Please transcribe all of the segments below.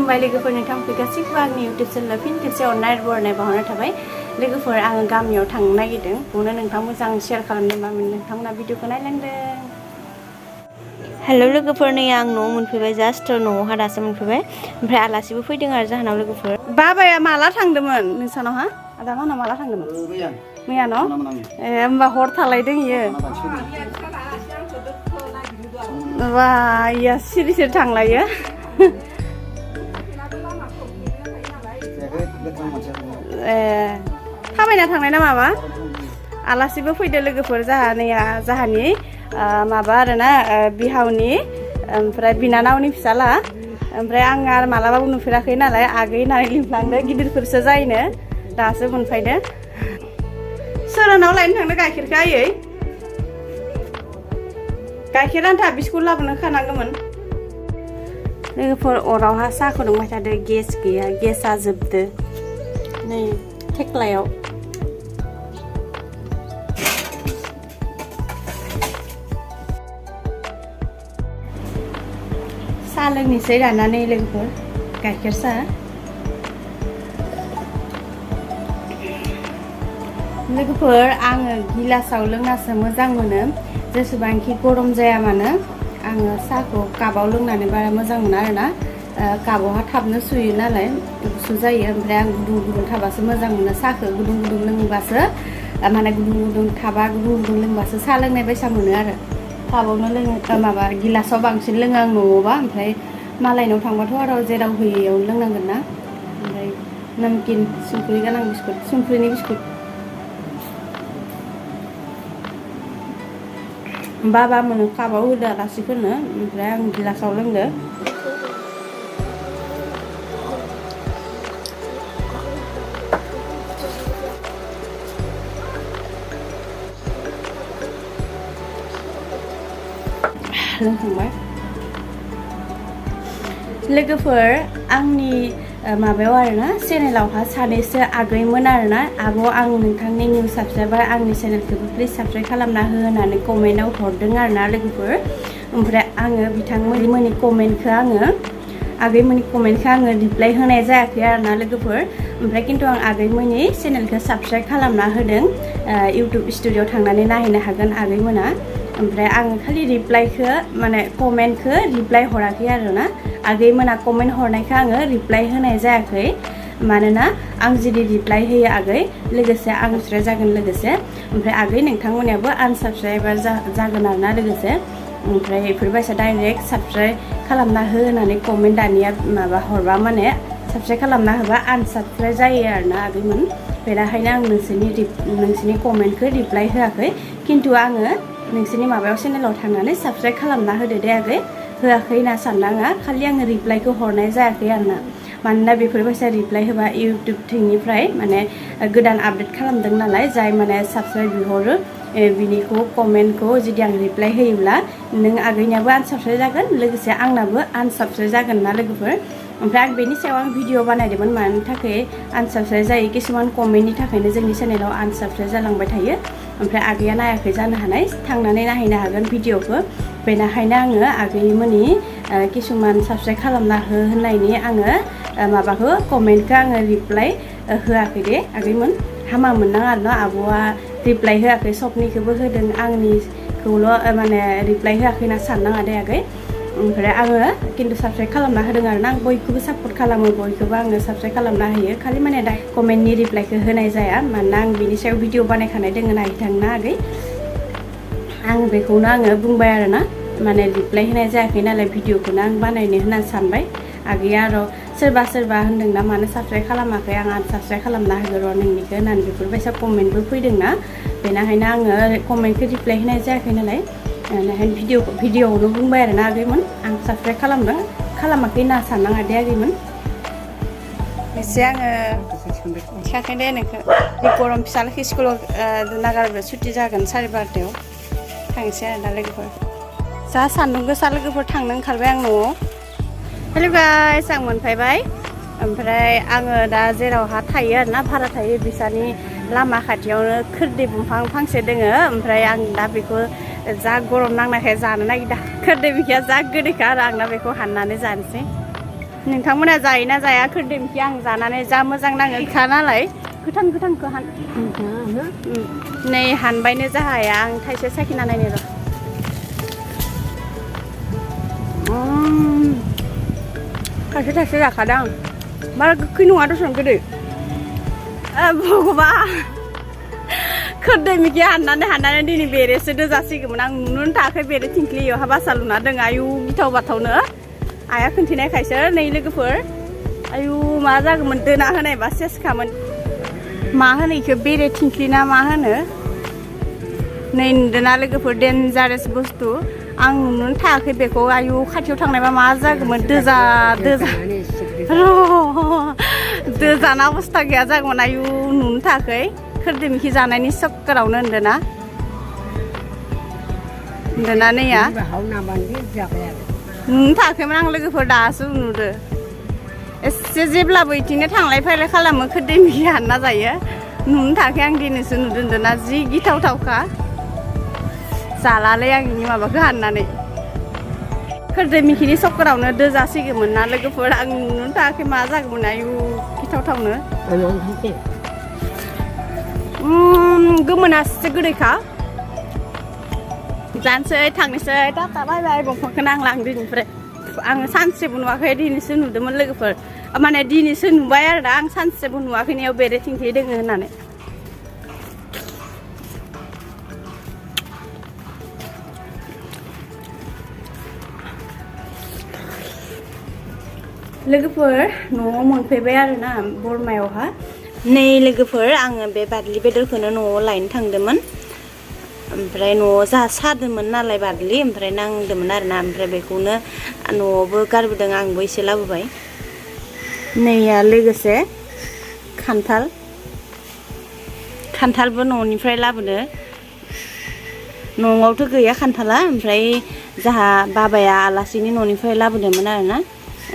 खुलुमबाय लोगोफोर नोंथांमोनखौ गासैबो आंनि इउटिउब चेनेलाव फिन खेबसे अननाय बरायनाय बावहरनाय थाबाय लोगोफोर आङो गामियाव थांनो नागिरदों बेखौनो नोंथां मोजां शेयार खालामदोंबा नोंथांमोना भिडिअखौ नायलांदों। हेल' लोगोफोर नै आं न'आव मोनफैबाय जास्ट न'आवहा दासो मोनफैबाय ओमफ्राय आलासिबो फैदों आरो जाहोनाव लोगोफोर। बाबाया माला थांदोंमोन नोंसानावहा आदा माना माला थांदोंमोन? मैया न' होमबा हर थालायदों इयो। बा इया सिरि सिरि थांलायो। थाबायना थांनाय ना माबा आलासिबो फैदो लोगोफोर जाहानि माबा आरोना बिहावनि ओमफ्राय बिनानावनि फिसाला ओमफ्राय आं आरो मालाबाबो नुफेराखै नालाय आगै होननानै लिंफ्लांदो गिदिरफोरसो जायोनो दासो मोनफैदो। सोरनाव लायनो थांदो गाइखेरखौ आयै? गाइखेर आन्था बिस्कुट लाबोनो खानांगौमोन। लोगोफोर अरावहा साहा फुदुंबाय थादो गेस गैया गेसा जोबदो नै थेख्लायाव। साहा लोंनोसै राननानै लोगोफोर गाइखेर साहा। लोगोफोर आङो गिलासाव लोंनासो मोजां मोनो जेसेबांखि गरम जाया मानो आङो साहाखौ कापाव लोंनानै बारा मोजां मोना आरोना कापावहा थाबनो सुयो नालाय गुसु जायो ओमफ्राय आं गुदुं गुदुं थाबासो मोजां मोनो साहाखौ गुदुं गुदुं लोंबासो माने गुदुं गुदुं थाबा गुदुं गुदुं लोंबासो साहा लोंनाय बायसा मोनो आरो कापावनो लोङो माबा गिलासाव बांसिन लोङो आं न'आवबा ओमफ्राय मालायनाव थांबाथ' आरो जेराव होयो इयावनो लोंनांगोन ना। ओमफ्राय नमकिन संख्रि गोनां बिस्कुट संख्रिनि बिस्कुट बाबा मोनो कापाव होदो आलासिफोरनो ओमफ्राय आं गिलासाव लोंदो। लोंखांबाय लोगोफोर आंनि माबायाव आरोना चेनेलावहा सानैसो आगैमोन आरोना आब' आं नोंथांनि निउ साबसक्राइबार आंनि चेनेलखौबो प्लिज साबसक्राइब खालामना हो होननानै कमेन्टआव हरदों आरोना लोगोफोर। ओमफ्राय आङो बिथांमोननि कमेन्टखौ आङो रिप्लाइ होनाय जायाखै आरोना लोगोफोर। ओमफ्राय खिन्थु आं आगैमोननि चेनेलखौ साबसक्राइब खालामना होदों इउटुब स्टुडिअ थांनानै नायहैनो हागोन आगैमोना। ओमफ्राय आङो खालि रिप्लाइखौ माने कमेन्टखौ रिप्लाइ हराखै आरोना आगैमोना कमेन्ट हरनायखौ आङो रिप्लाइ होनाय जायाखै मानोना आं जुदि रिप्लाइ होयो आगै लोगोसे आं साबसक्राइब जागोन लोगोसे ओमफ्राय आगै नोंथांमोनहाबो आनसाबस्क्राइबार जागोन आरोना लोगोसे ओमफ्राय बेफोरबायसा डाइरेक्ट साबसक्राइब खालामना हो होननानै कमेन्ट दानिया माबा हरबा माने साबसक्राइब खालामना होबा आनसाबस्क्राइब जायो आरोना आगैमोन बेनिखायनो आं नोंसोरनि कमेन्टखौ रिप्लाइ होआखै खिन्थु आङो नोंसोरनि माबायाव चेनेलाव थांनानै साबसक्राइब खालामना होदो दे आगै होआखै होनना सानदों आङो खालि आङो रिप्लाइखौ हरनाय जायाखै आरोना मानोना बेफोरबायसा रिप्लाइ होबा इउटुब थिंनिफ्राय माने गोदान आपडेट खालामदों नालाय जाय माने साबसक्राइब बिहरो बिनिखौ कमेन्टखौ जुदि आं रिप्लाइ होयोब्ला नों आगैनियाबो आनसाबस्क्राइब जागोन लोगोसे आंनाबो आनसाबस्क्राइब जागोन ना लोगोफोर। ओमफ्राय आं बेनि सायाव आं भिडिअ बानायदोंमोन मानि थाखाय आनसाबस्क्राइब जायो किसुमान कमेन्टनि थाखायनो जोंनि चेनेलाव आनसाबस्क्राइब जालांबाय थायो ओमफ्राय आगैया नायाखै जानो हानाय थांनानै नायहैनो हागोन भिडिअखौ बेनिखायनो आङो आगैमोननि किसुमान साबसक्राइब खालामना हो होननायनि आङो माबाखौ कमेन्टखौ आङो रिप्लाइ होआखै दे आगैमोन हामा मोननाङा आरोना आब'आ रिप्लाइ होआखै सबनिखौबो होदों आंनिखौल' माने रिप्लाइ होआखै होनना साननाङा दे आगै। ओमफ्राय आङो खिन्थु साबसक्राइब खालामना होदों आरोना आं बयखौबो सापर्ट खालामो बयखौबो आङो साबसक्राइब खालामना होयो खालि माने दा कमेन्टनि रिप्लाइखौ होनाय जाया मानोना आं बिनि सायाव भिडिअ बानायखानाय दोङो नायथांना आगै आं बेखौनो आङो बुंबाय आरोना माने रिप्लाइ होनाय जायाखै नालाय भिडिअखौनो आं बानायनो होननानै सानबाय आगैया आरो सोरबा होनदोंना मानो साबसक्राइब खालामाखै आं साबसक्राइब खालामना होगोन र' नोंनिखौ होननानै बेफोरबायसा कमेन्टबो फैदोंना बेनिखायनो आङो कमेन्टखौ रिप्लाइ होनाय जायाखै नालाय बेनिखायनो भिडिअआवनो बुंबाय आरोना आगैमोन आं साबसक्राइब खालामाखै होनना साननाङा दे आगैमोन एसे आङो थिखाखै दे नोंखौ बे गरम फिसालाखौ स्कुलाव नागारबा सुटि जागोन 12:30 थांसै आरो दा लोगोफोर जा सान्दुं गोसा लोगोफोर थांनो ओंखारबाय आं न'आव। हेल' गाइस आं मोनफैबाय ओमफ्राय आङो दा जेरावहा थायो आरोना भारा थायो बिसानि लामा खाथियावनो खोरदै दंफां फांसे दोङो ओमफ्राय आं दा बेखौ जा गरम नांनायखाय जानो नागिरदों खोरदै बिखिया जा गोदैखा आरो आं दा बेखौ हाननानै जानोसै नोंथांमोना जायोना जाया खोरदै मोखि आं जानानै जा मोजां नाङो खा नालाय गोथांखौ हान नै हानबायनो जाहाया आं थाइसे साखिना नायनो र' थाइसे जाखादां बारा गोखै नङा दसन गोदै भगबा खोरदै मोखि हाननानै दिनै बेरेसो दोजासिगौमोन आं नुनोनो थायाखै बेरे थिंख्लियाव बासा लुना दङ आयु गिथाव बाथावनो आइया खोन्थिनायखायसो नै लोगोफोर आयु मा जागौमोन दोना होनायबा सेसखामोन मा होनो इखौ बेरे थिंख्लि ना मा होनो नै नुदोना लोगोफोर डेन्जारेस बुस्थु आं नुनोनो थायाखै बेखौ आयु खाथियाव थांनायबा मा जागौमोन दोजाना अबस्था गैया जागौमोन आयु नुनो थायाखै खोरदै मोखि जानायनि सक्करावनो होनदोना नैया नुनो थायाखैमोन आं लोगोफोर दासो नुदो एसे जेब्लाबो इथिंनो थांलाय फैलाय खालामो खोरदै मोखि हानना जायो नुनो थायाखै आं दिनैसो नुदोंना जि गिथावथावखा जालालै आं इनि माबाखौ हाननानै खोरदै मोखिनि सक्करावनो दोजासिगौमोन ना लोगोफोर आं नुनो थायाखै मा जागौमोन आयु गिथावथावनो गोमोनासो गोदैखा जानोसै थांनोसै टाटा बाय बाय दंफांखौनो आं दिनैनिफ्राय आङो सानसेबो नुवाखै दिनैसो नुदोंमोन लोगोफोर माने दिनैसो नुबाय आरो दा आं सानसेबो नुवाखै नेयाव बेरे थिंख्लि दोङो होननानै लोगोफोर न'आव मोनफैबाय आरोना बरमायावहा नै लोगोफोर आङो बे बारलि बेदरखौनो न'आव लायनो थांदोंमोन ओमफ्राय न'आव जाहा सादोंमोन नालाय बारलि ओमफ्राय नांदोंमोन आरोना ओमफ्राय बेखौनो न'आवबो गारबोदों आंबो एसे लाबोबाय नैया लोगोसे खान्थालबो न'निफ्राय लाबोदो न'आवथ' गैया खान्थाला ओमफ्राय जाहा बाबाया आलासिनि न'निफ्राय लाबोदोंमोन आरोना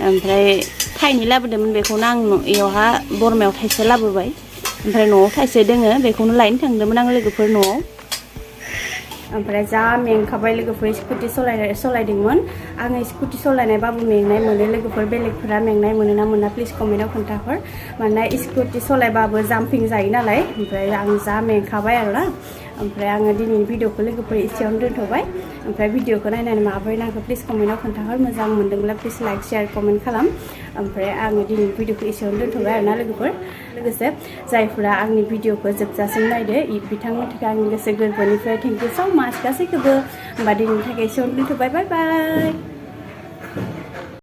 ओमफ्राय थाइनै लाबोदोंमोन बेखौनो आं इयावहा बरमायाव थाइसे लाबोबाय ओमफ्राय न'आव थाइसे दोङो बेखौनो लायनो थांदोंमोन आं लोगोफोर न'आव ओमफ्राय जा मेंखाबाय लोगोफोर स्कुटि सालायदोंमोन आङो स्कुटि सालायनायबाबो मेंनाय मोनो लोगोफोर बेलेगफोरा मेंनाय मोनो ना मोना प्लिज कमेन्टआव खोन्थाहर मानोना स्कुटि सालायबाबो जाम्पिं जायो नालाय ओमफ्राय आं जा मेंखाबाय आरोना ओमफ्राय आङो दिनैनि भिडिअखौ लोगोफोर एसेयावनो दोनथ'बाय ओमफ्राय भिडिअखौ नायनानै माबोरै नांगौ प्लिज कमेन्टआव खोन्थाहर मोजां मोनदोंब्ला प्लिज लाइक शेयार कमेन्ट खालाम ओमफ्राय आङो दिनैनि भिडिअखौ एसेयावनो दोनथ'बाय आरोना लोगोफोर लोगोसे जायफोरा आंनि भिडिअखौ जोबजासिम नायदो बिथांमोननि थाखाय आंनि गोसो गोरबोनिफ्राय थेंक इउ स' माच गासैखौबो होमबा दिनैनि थाखाय एसेयावनो दोनथ'बाय बाय बाय